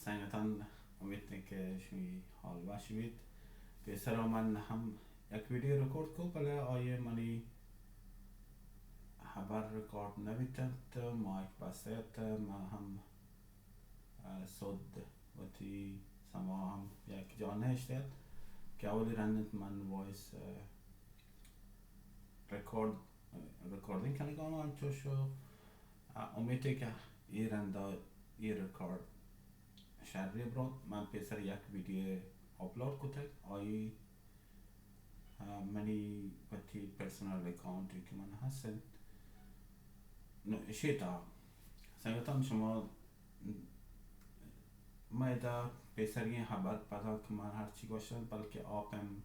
سنگتان، امیت ایں کہ شمی حال وش بیت۔ پیسرا من ہم یک ویڈیو ریکارڈ کو، بلے آئی منی ہبر ریکارڈ نہ بیت انت، مائک بستہ ات، من ہم، آ، سد وتی سما ہم یک جا نہ اشتہ ات کہ اولی رند انت من وائس، آ، ریکارڈ، ریکارڈنگ کنگا آں، انچوش، آ، امیت ایں کہ اے رندا اے ریکارڈ شری برات۔ من پیسر یک ویڈیو اپلوڈ کتگ، آئی، آ، منی وتی پرسنل اکاؤنٹ کہ من ہست انت۔ نو اشی تا سنگتان، شما، من ادا پیسریگیں ہبر پدا کہ من ہرچی گوشت، بلکہ آ پیم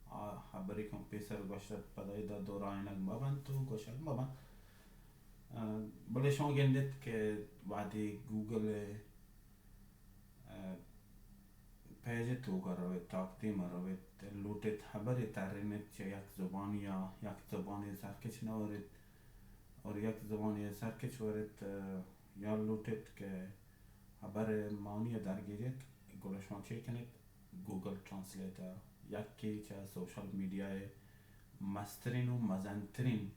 آ ہبرے کہ پیسر گوشت پدا ادا دورائینگ مہ بنت و گوشگ مہ بنت۔ آ، بلے شما گندیت کہ وہدے گوگل ء، آ، پیج ء توکا رویت، تاکدیم ء رویت، لوٹیت ہبرے ترینیت چہ یک زبانی یا یک زبانے سرکچ نہ وریت اور یک زبانے سرکچ وریت، آ، یا لوٹیت کہ ہبر ء معنی ء درگیجیت، گڑا شما چے کنیت؟ گوگل ٹرانسلیٹ ء یکے چہ سوشل میڈیا ء مسترین و مزنترین،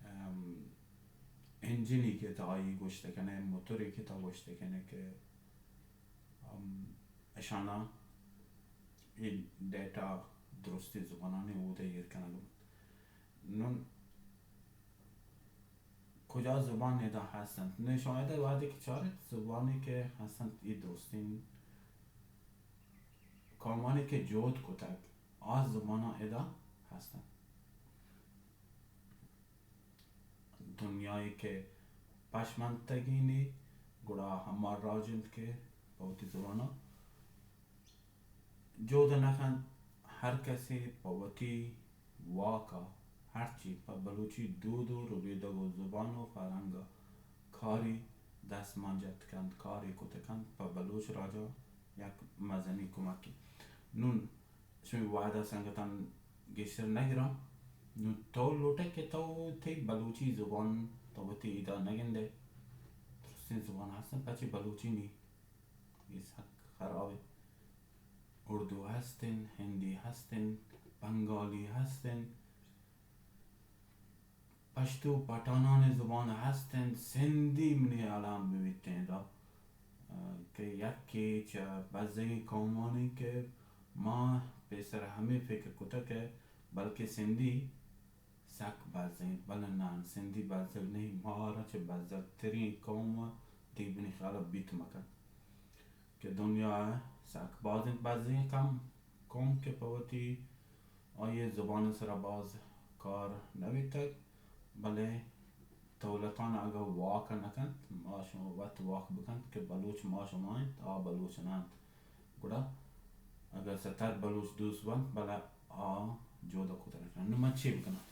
ام، انجنی کہ تا آئی گوشت کنے، موتورے کہ تا گوشت کنے کہ، ام، اشانا اے ڈیٹا درستیں زبانانی اود ء ایر کنگ بنت۔ نون کجا زبان ادا ہست انت؟ نوں شما ادا وہدے کہ چارت زبانی کہ ہست انت، اے درستیں قومانی کہ جہد کتگ، آ زباناں ادا ہست انت۔ دنیائے کہ پشمنتگینی، گڑا ہما راج انت کہ پہ وتی زباناں جہد نہ کنت، ہر کسے پہ وتی واک ء ہرچی پہ بلوچی دود و ربیدگ و زبان و فرہنگ ء کاری دست مان جت کنت، کاری کت کنت، پہ بلوچ راج ء یک مزنیں کمکے۔ نون شمے وہد ء سنگتاں گیشتر نہ گراں۔ نون تو لوٹئے کہ تو تئی بلوچی زبان تو وتی ادا نہ گندئے؟ درستیں زبان ہستن، پچے بلوچی نی؟ اے سک خرابیں۔ اردو ہستن، ہندی ہستن، بنگالی ہستن، پشتو پٹھانانی زبان ہستن، سندھی منی ہیالا ببیتیں ادا، آ، کہ یکے چہ بزگیں قومانی کہ ما پیسر ہمے فکر کتگ کہ بلکہ سندھی سک بزگ انت، بلے ناں، سندھی بزگ نہ انت، مارا چہ بزگ تریں قوم ء دیبنی خیال ء بیت مہ کنت کہ دنیا ء سک باز انت بزگیں کم، قوم کہ پہ وتی آئی ء زبان ء سرا باز کار نہ بیتگ، بلے دولتان اگاں واک نہ کنت، ما شما وت واک بکنت کہ بلوچ ما شما انت، آ بلوچ نہ انت۔ گڑا اگاں ستر بلوچ دوست بنت، بلے آ جہد ء کت نہ کنت۔ نوں من چے بکناں؟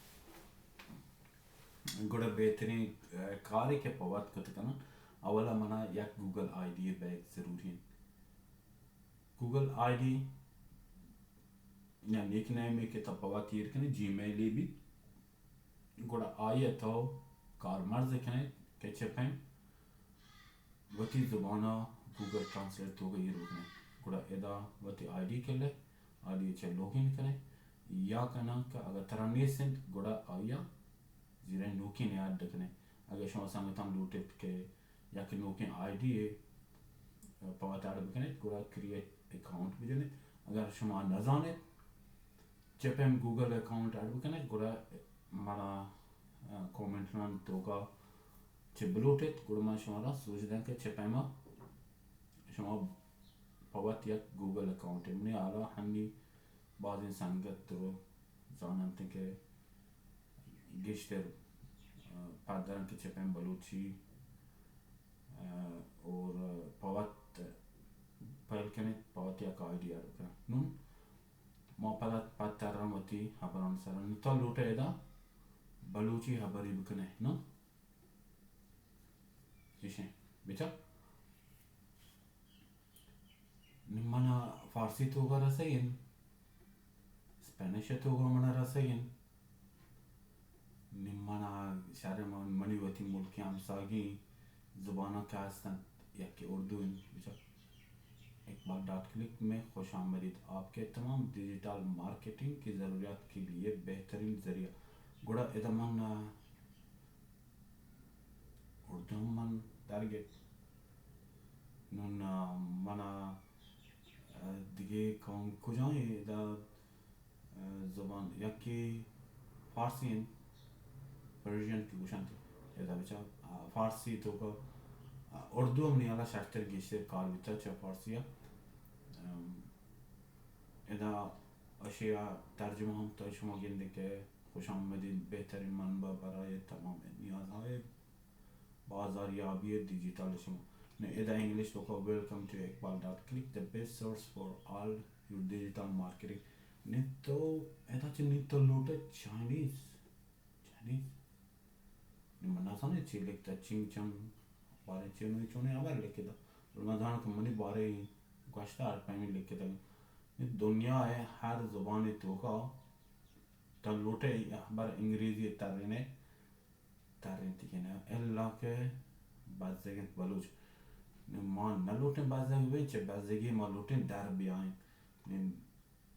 گڑا بہترین، ء، کارے کہ پہ وت کت کناں، اولا منا یک گوگل آئی ڈی بیگ ضروری انت۔ گوگل آئی ڈی یا نیک نیمے کہ تو پہ وت ایر کنے، جی میلے بیت، گڑا آئی ء تو کارمرز کنے کہ چہ پیم وتی زبان ء گوگل ٹرانسلیٹ توک ء ایر بکنے۔ گڑا ادا وتی I D clay, I D ء چہ لاگ ان کنے، یا کناں کہ اگاں ترا نیست انت، گڑا آئی ء زیریں نوکیں ء ایڈ کنے۔ اگاں شما سنگتاں لوٹیت کہ یک نوکیں آئی ڈی ء پہ وت ایڈ بکنیت، گڑا کریئیٹ اکاؤنٹ بجنیت۔ اگر شما نزانیت، چہ پیم گوگل اکاؤنٹ ایڈ بکنیت، گڑا منا، ء، کامنٹاں توکا چہ بلوٹیت، گڑا من شمارا سوج دیں کہ چہ پیما شما پہ وت یک گوگل اکاؤنٹ، منی حالا ہنی بازیں سنگت و زاننت کہ گیشتر، ء، پدرن کہ چہ پیم بلوچی، ء، اور پہ وت پہل کنیت، پہ وت یک آئی ڈی ایڈ بکنیت۔ نون ما پدا پد تران وتی ہبران سرا۔ نوں تو لوٹئے ادا بلوچی ہبری بکنے، نوں؟ ایشیں۔ بچا؟ نوں منا فارسی توکا رسگ انت، اسپینش توکا منا رسگ انت۔ نوں منا شر من-، منی وتی ملکی ہمساگی زباناں کہ ہستنت، یکے اردو انت، بچار۔ اقبال ڈاٹ کلک میں خوش آمدید، آپ کے تمام ڈیجیٹل مارکیٹنگ کی ضروریات کے لیے بہترین ذریعہ۔ گڑا ادا من، آ، اردو ہم من در گپت۔ نون، آ، من، آ، دگہ قوم کجا ادا، آ، زبان یکے فارسی انت، پرشین کہ گوشنت۔ ادا بچار، آ، فارسی توکا، آ، اردو ہم نیالا شرتر گیشتر کار بیتا چہ فارسی ء۔ ام، ادا اشیا ترجمہ ہم تو شما گندے کہ خوش آمدید، بہترین منبع برای تمام نیازهای بازاریابی دیجیتال شما۔ نہ ادا انگلش توکا، welcome to Iqbal dot click, the best source for all your digital marketing. نہ تو ادا چہ نہ تو لوٹے چائنیز، چائنیز۔ نہ من نزانے چی لکھتا، چنگ چنگ، بارے چی نوی چونے ہبر لکھتا۔ بلے من زاناں کہ منی بارے گوشتا ہر پیمی لکھتا۔ نہ دنیا ء ہر زبان توکا تو لوٹے ہبر انگریزی ترنے، ترینتی کنہ، الا کہ بزگ انت بلوچ۔ نی ما نہ لوٹیں بزگ بیں، چہ بزگی ما لوٹیں در بیائیں۔ نی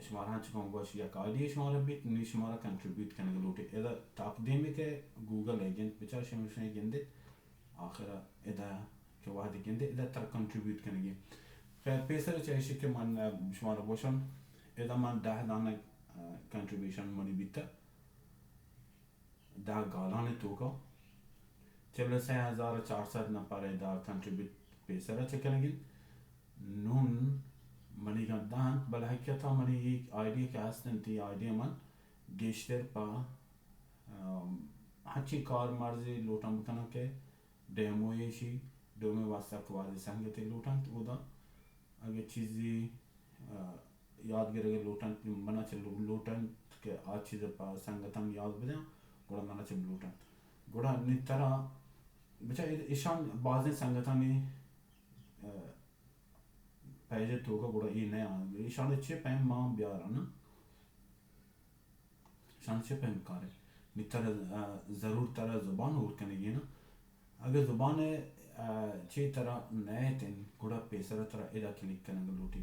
شمارا ہنچو کہ گوش یک آئیڈیا شمارا بیت، نی شمارا کنٹریبیوٹ کنگ لوٹے۔ ادا تاکدیمی کہ گوگل ء گند، بچار شما شما گندے، آخر ادا کہ وہدی گندے، ادا ترا کنٹریبیوٹ کنگی۔ خیر، پیسر چہ ایشی کہ من، آ، شمارا گوشم، ادا من دہ دانہ، آ، کنٹریبیوشن منی بیتا۔ دہ گالانی توکا چل سے ہزار چار سد نفر ء دا کنٹریبیوٹ پیسر ء چہ کنگ انت۔ نون منی گاں دہ انت، بلے حقیقت ء منی اے آئیڈیا کہ ہست انت، اے آئیڈیا من گیشتر پہ، ام، ہنچیں کار مرزی لوٹاں بکناں کہ ڈیمو ایشی، ڈیمو واسطہ کہ وازی سنگتے لوٹنت اودا۔ اگہ چیزی، آ، یاد گرگ لوٹنت، منا چہ لو-، لوٹنت کہ آ چیز پہ سنگتاں یاد بدیاں، گڑا منا چہ لوٹنت۔ گڑا نی ترا بچا اے-، ایشان بازیں سنگتانی، آ، پیج توکا گڑا اے نہ آں۔ ایشان چے پیم ما بیاراں نا؟ شان چہ پیم کارے؟ نی ترا، آ، ضرور ترا زبان ہور کنگی نا۔ اگہ زبان، آ، چے ترا نئیت انت، گڑا پیسرا ترا ادا کلک کنگ لوٹی۔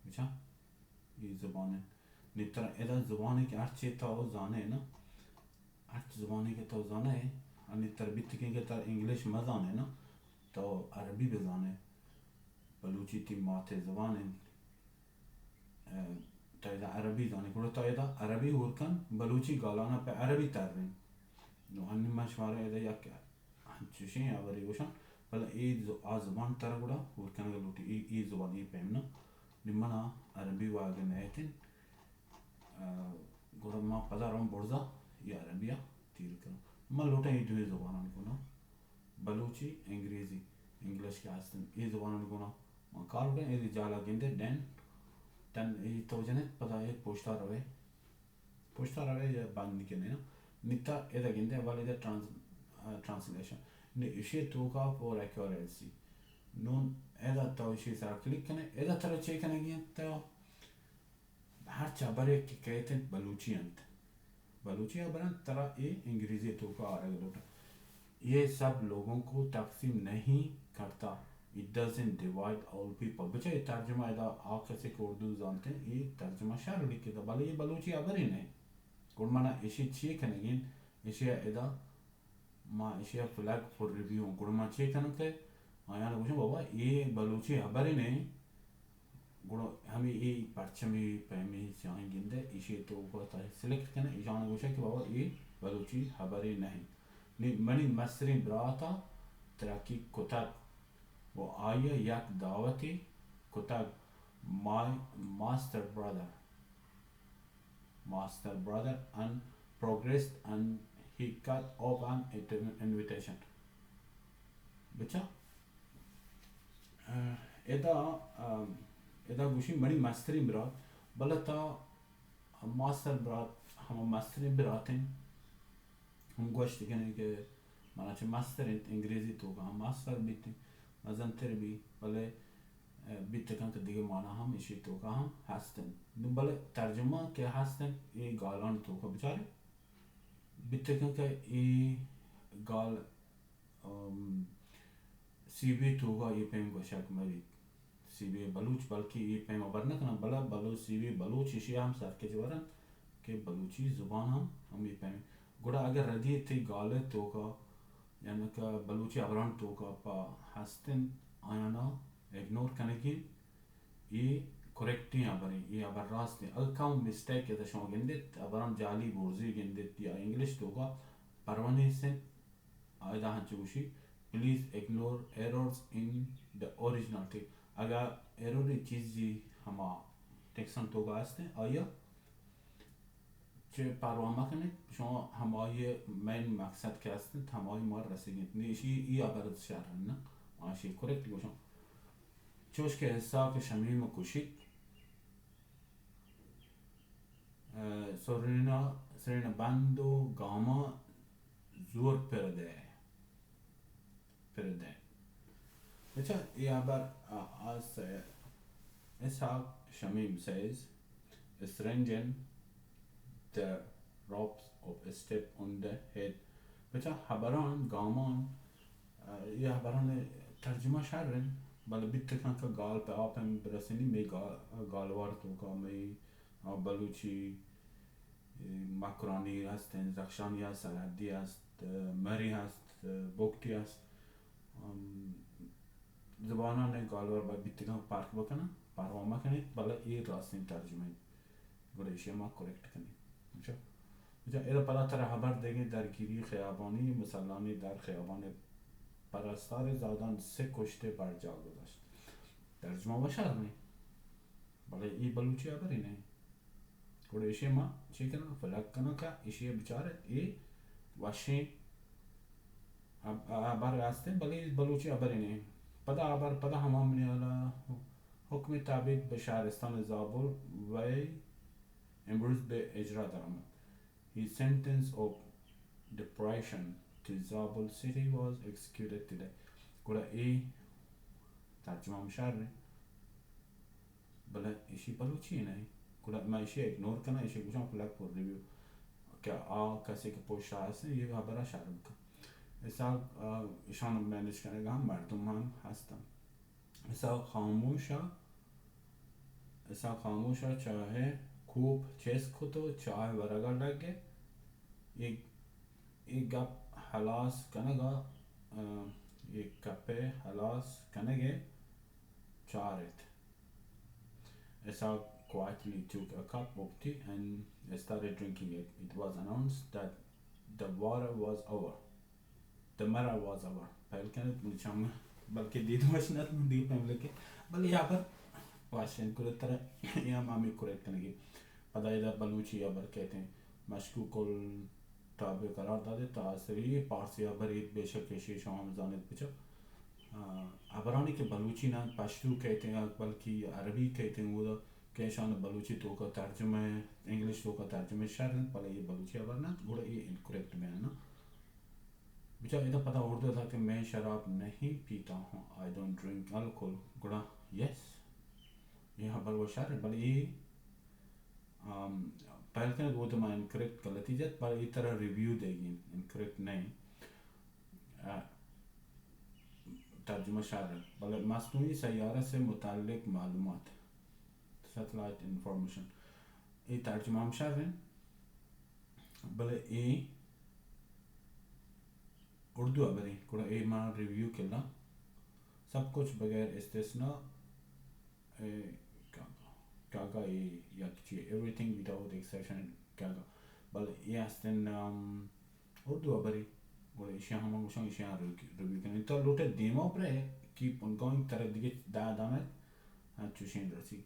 بچا؟ اے زبان انت۔ نی ترا ادا زبان کہ ہر چے تو زانے نا، ہر زبان کہ تو زانے، انی ترا بیت کہ ترا انگلش مزانے نا، تو عربی بزانے۔ بلوچی تی مات زبان انت۔ ء، تو ادا عربی زانے، گڑا تو ادا عربی ہور کن، بلوچی گالانا پہ عربی ترین۔ نو ہنی من شمارا ادا یک انچوشیں ہبرے گوشاں، بلے اے ز-، آ زبان ترا گڑا ہور کنگ لوٹی، اے، اے زبان، اے پیم نا۔ نی منا عربی واجہ نہ اتن۔ ء، گڑا ما پدا رون برزا یا عربی ء تیر کنوں۔ من لوٹاں اے دوئیں زبانانی گونا، بلوچی، انگریزی، انگلش کہ ہستن، اے زبانانی گونا من کار بکناں۔ اے جالا گندے ڈن، ڈن اے تو جنت، پدا اے پشتا روے، پشتا روے یا بند کنے نا۔ نی تا ادا گندے، اول ادا ٹرانس-، ء، ٹرانسلیشن۔ نی اشی توکا فور ایکوریسی۔ نون ادا تو اشی سرا کلک کنے، ادا ترا چے کنگی انت؟ تو ہرچ ہبرے کہ کئیت انت بلوچی انت۔ بلوچی ہبر انت، ترا اے انگریزی توکا آرگ لوٹا۔ یہ سب لوگوں کو تقسیم نہیں کرتا۔ It doesn't divide all people۔ بچا اے ترجمہ ادا آ کسے کہ اردو زانتے، اے ترجمہ شر لکھتا، بلے اے بلوچی ہبرے نہ۔ گڑ منا اشی چی کنگین؟ اشی ادا ما ایشی ء فلیگ فور ریویو اوں۔ گڑا ما چے کنوں کہ آیان گوشاں، بابا، اے بلوچی ہبرے نہ۔ گڑا ہمے اے پرچمی پیمی سیاہیں گندے، ایشی تو کو تا سلیکٹ کنے، ایشان گوشاں کہ بابا، اے بلوچی ہبرے نہ۔ نی منی مستریں براتا ترقی کتگ و آئی ء یک دعوتے کتگ، my master Brother. Master brother and progressed and he cut off an invitation۔ بچا، اه، ادا، ام، ادا گوشی منی مستریں برات، بلے تا ماسٹر برات، ہما مستریں براتیں، ہم گوشت کنے کہ منا چہ مستر انت، انگریزی توکا ہم ماسٹر بیت، مزنتر بی، بلے، اه، بیت کن کہ دگہ مانا ہم اشی توکا ہم ہست انت۔ نو بلے ترجمہ کہ ہست انت، اے گالان توکا بچارے، بیت کن کہ اے گال، ام، سی بی توکا اے پیم گوشگ مہ بیت۔ سی بی بلوچ بلکہ اے پیم ہبر نہ کناں، بلے بلو-، سی بی بلوچ ایشی ہم سرکچ ورنت کہ بلوچی زبان ہم ہمے پیم۔ گڑا اگر ردی تئی گال توکا، یعنی کہ بلوچی ہبران توکا پہ ہستن آیانا اگنور کنگی، اے کریکٹیں ہبریں، اے ہبر راستیں۔ اگہ کم مسٹیک ادا شما گندیت، ہبران جعلی برزی گندیت یا انگلش توکا پروانے سن، آئیدا ہنچو گوشی، "Please ignore errors in the original text." اگا ایرر چیزی ہما ٹیکسن توکا ہستیں، آیا چہ پرواہ مہ کنیت، شما ہمائی مین مقصد کہ ہستیں، ہمائی ما رسیگیت۔ نی ایشی ای عبارت شر نہ، آشی کریکٹ گوشاں۔ چوش کہ اسحاق شمیم کشیت، اه، سرینا، سرین بند و گاما زور پر دے، پر دے۔ بچا، یہ ہبر، آ، آ سے، اسحاق Shamim says, "Strengthen the ropes of a step on the head." بچا، ہبران، گامان، اه، یہ ہبران ترجمہ شر انت، بلے بیت کن کہ گال پہ آپ ہم برسینی، مے گا-، گالوار توکا، مے، آ، بلوچی، اے، مکرانی ہست، رخشانی ہست، سرحدی ہست، مری ہست، بگٹی ہست۔ ام، زبانان گالوار باید بیت کن پرک بکنن، پروا مکنیت، بلے اے راستین ترجمہ انت۔ گڑا ایشی ما کریکٹ کنیں۔ اچھا؟ اچھا، ادا پدا ترا ہبر دگیں درگیری خیابانی، مسلانی در خیابان پرستار زادان سہ کشتے بر جا گذشت۔ ترجمہ و شر نیں۔ بلے اے بلوچی ہبرے نیں۔ گڑا ایشی ما چی کناں؟ فلک کناں کہ ایشی بچارت، اے وشیں ہب-، ہبر ہستیں، بلے بلوچی ہبرے نیں۔ پدا ہبر، پدا ہما منی حالا حکم تابعیت بہ شہرستان زابل وی امروز بہ اجرا درآمد۔ His sentence of deprivation to Zabul city was executed today. گڑا اے ترجمہ ہم شر انت، بلے ایشی بلوچی نہ انت۔ گڑا ما ایشی اگنور کناں، ایشی گوشاں فلک فور ریویو کہ آ کسے کہ پشت ء ہست انت، یہ ہبرا شر بکن۔ اسحاق، آ، ایشان مینج کنگا ہم مردم ہم ہستن۔ اسحاق خاموش ء، اسحاق خاموش ء چاہ ء کوپ چست کت و چاہ ورگ ء لگ ات۔ اے، اے گپ ہلاس کنگ ء، ء، اے گپ ء ہلاس کنگ ء چار ات۔ اسحاق quietly took a cup of tea and started drinking it. It was announced that the war was over. The murder was over. پہل کنت، منی چم بلکہ دید وش نہ ات، من دیر پہم لکے۔ بلے یہ ہبر واشن کرت ترا، یہ ہم ہمیں کریکٹ کنگی۔ پدا ادا بلوچی ہبر کہتے ہیں، مشکوک التابع قرار داتے، تاثری پارسی ہبر ایت، بے شک ایشی شما ہم زانت بچا۔ آ، ہبرانی کہ بلوچی نہ انت، پشتو کہتے ہیں، بلکہ عربی کہتے ہیں، وہ کہ ایشان بلوچی توکا ترجمہ، انگلش توکا ترجمہ شر انت، بلے یہ بلوچی ہبر نہ انت، گڑا یہ انکریکٹ بیان نا۔ بچار ادا پدا اردو ء کہ میں شراب نہیں پیتا ہوں، I don't drink alcohol، گڑا یس، یہ ہبر و شر، بلے یہ، آم، پہل کنت، وہ تو ما انکریکٹ غلطی جت، پر یہ طرح ریویو دے گی، انکریکٹ نہیں۔ آ، ترجمہ شر، بلے مصنوعی سیارہ سے متعلق معلومات، سیٹلائٹ انفارمیشن، یہ ترجمہ ہم شر ہیں۔ بلے اے اردو ہبریں، گڑا اے ما ریویو کلاں۔ سب کچھ بغیر استثنا، اے، کاگا، کاگا اے یک چی، everything without exception کاگا۔ بلے اے ہستن، ام، اردو ہبریں، گڑا ایشی ہم گوشاں، ایشی ہم ریویو، ریویو کنیں۔ تو لوٹے دیما برے، کیپ آن گوئنگ، ترا دیگہ دہ دانہ، ہاں، چوشیں رسی،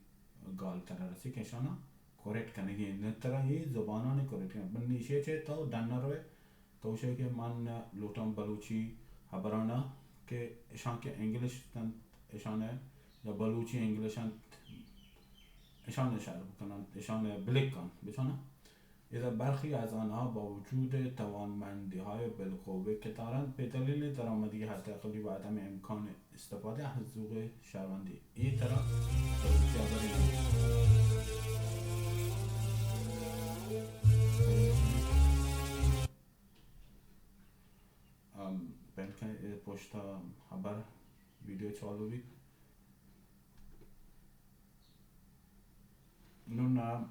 گال ترا رسی کہ اشانا کریکٹ کنگی انت۔ ترا اے زبانانی کریکٹ کنگی انت۔ بلے ایشی چہ تو ڈن نہ روئے، تو گوشئے کہ من لوٹاں بلوچی ہبران ء کہ اشان کہ انگلش انت، اشان ء یا بلوچی انگلش انت، اشان ء شر بکننت، اشان ء بلک انت، بچانا۔ اذا برخی از آنها با وجود توانمندی‌های بالقوه که دارند، به دلیل درآمدی حداقلی و عدم امکان استفاده از حقوق شهروندی، این طرف بلوچی ابری ام، بلکہ اے پشتا ہبر ویڈیو چالو بیت. نون، آ،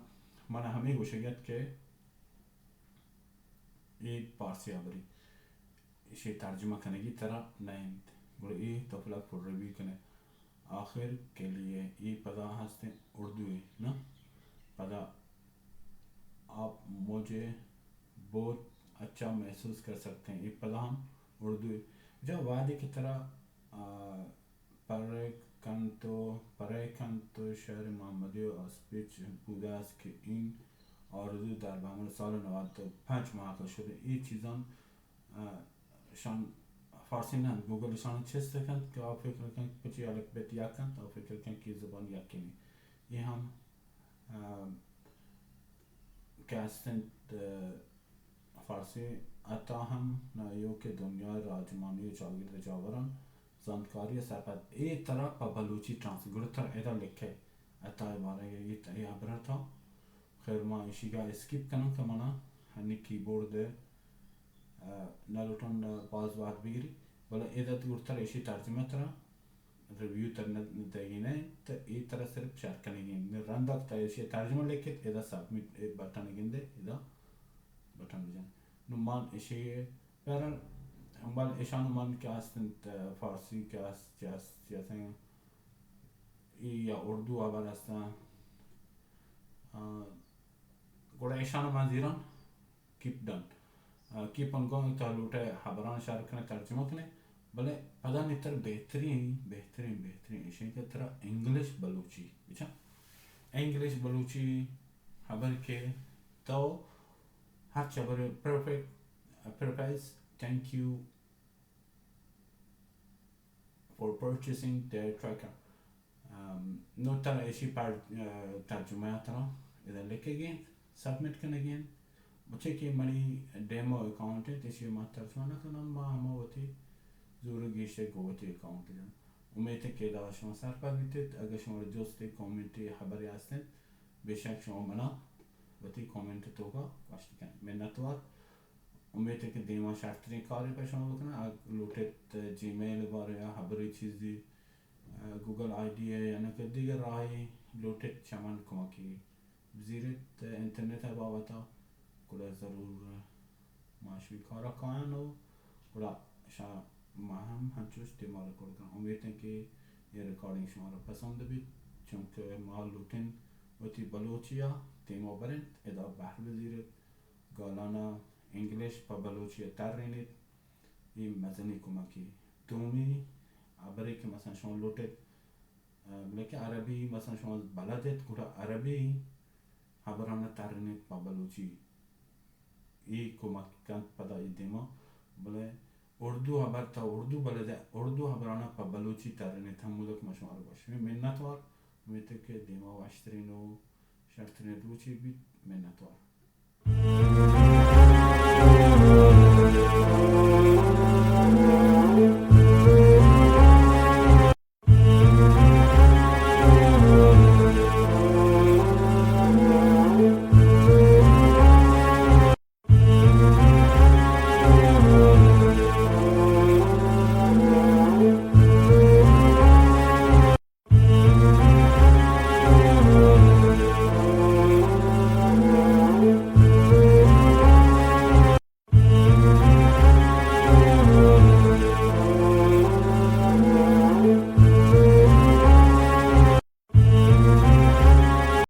من ہمے گوشگ ات کہ اے پارسی ہبری، ایشی ترجمہ کنگی ترا نہ انت، گڑا اے تفلک پر ریویو کنے. آخر کے لیے اے پدا ہستیں اردو ہے نا؟ پدا آپ مجھے بہت اچھا محسوس کر سکتے ہیں. اے پدا ہم اردو ہے. جا وہدے کہ ترا، آ، پرے کنت و، پرے کنت و شعر محمدی و اسپیچ بوداس کہ این آرزو در بہمن سال نود و پنج ماہ کا شده. اے چیزان، آ، شان فارسی نہ انت، گوگل شان چست کنت کہ آ فکر کنت پچی الف بیت یک انت، آ فکر کنت کہ زبان یکی نی. اے ہم، آ، کہ است انت، آ، فارسی عطا ہم نہ ایوک دنیا راجمانی و چاگرد جاوران زانتکاری سرپد. اے ترا پہ بلوچی ٹرانس گڑا ترا ادا لکھے عطا بارے اے تئی ہبر تھا. خیر، ما ایشی گا اسکپ کناں کہ منا ہنی کیبورڈ، آ، نہ لوٹن باز وقت بگری، بلے ادا تو گڑا ترا ایشی ترجمہ ترا ریویو تر نہ دئیگی نہ، تو اے ترا صرف شیئر کنگی انت. رندک تا ایشی ترجمہ لکھت، ادا سبمٹ بٹن گندے، ادا بٹن بجن. نو من ایشی پر ہمبل ایشان من کہ است انت، فارسی کہ است، چہ است، چہ است، ای یا اردو ہبر است. آ، گڑا ایشان من زیران کیپ ڈن. آ، کیپ آن گوئنگ، تو لوٹے ہبران شیئر کنے، ترجمہ کنے، بلے پدا نی تر بہترین، بہترین، بہترین ایشیں کہ ترا انگلش بلوچی، بچا؟ انگلش بلوچی ہبر کہ تو ہر چبر پرفیکٹ، پرفیس، تھینک یو فار پرچیسنگ دا ٹریکر. ام، نو ترا ایشی پر، آ، ترجمہ ترا ادا لکھگی انت، سبمٹ کنگی انت. بچے کہ منی ڈیمو اکاؤنٹ انت، ایشی ما ترجمہ نہ کناں، ما ہما وتی زور گیشتر گوں وتی اکاؤنٹ جن. امید انت کہ ادا شما سرپد بیتیت. اگر شما جستے، کامنٹے، ہبرے ہست انت، بے شک شما منا وتی کامنٹ توکا گوشت کن. منتوار. امید انت کہ دیما شرترین کارے پہ شما بکناں. اگر لوٹیت جی میل بارے یا ہبرے چیزے، گوگل آئی ڈی ء یا نہ کہ دیگر راہے لوٹیت، چہ من کمکے بزیریت انٹرنیٹ ء بابت ء، گڑا ضرور ما شمے کار ء کایاں و گڑا شا ما ہم ہنچوش دیما ریکارڈ کناں. امیت انت کہ اے ریکارڈنگ شمارا پسند بیت، چونکہ ما لوٹیں وتی بلوچی ء دیما بریں، ادا بہر بزیریت، گالانا انگلش پہ بلوچی ء ترینیت، اے مزنیں کمکے. دومی ہبرے کہ مثلاً شما لوٹیت، آ، بلکہ عربی مثلاً شما بلد ایت، گڑا عربی ہبران ترینیت پہ بلوچی. اے کمک کنت پدا اے دیما. بلے اردو ہبر تا اردو بلد، اردو ہبران پہ بلوچی ترینیت، ہمودا کہ ما شمارا گوشیں. منتوار، امیت کہ دیما وشترین و شرترین روچے بیت. منتوار.